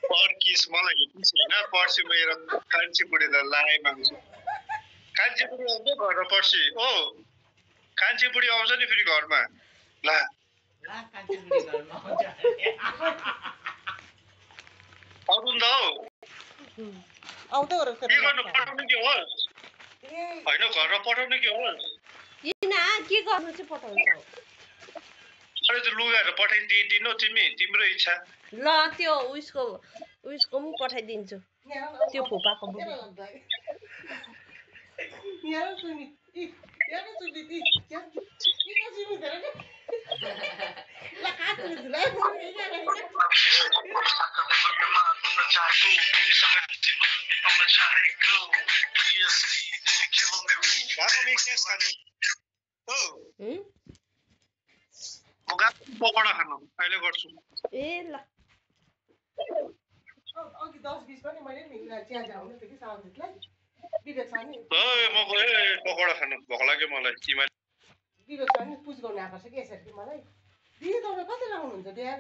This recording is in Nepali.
पर्किस मलाई हेर्नुहोस् होइन पर्सि मेरो कान्छीबुढीलाई लाए माग्छु कान्छीबुढी आउँछ घरमा पर्सि ओ कान्छीबुढी आउँछ नि फेरि घरमा ला अरुण दा हौ के गर्नु पठाउनु के हो होइन घरमा पठाउनु के हो किन के गर्नु चाहिँ पठाउँछौ अरे त्यो लुगाहरू पठाइदिनु तिमी तिम्रो इच्छा ल त्यो उइसको पनि पठाइदिन्छु त्यो फुपाको पकौडा खानु अहिले गर्छु ए ल म पकौडा खानु भोक लाग्यो मलाई पुज गर्नु आएको छ कि यसरी मलाई दिदी तपाईँ कति लाउनुहुन्छ बिहा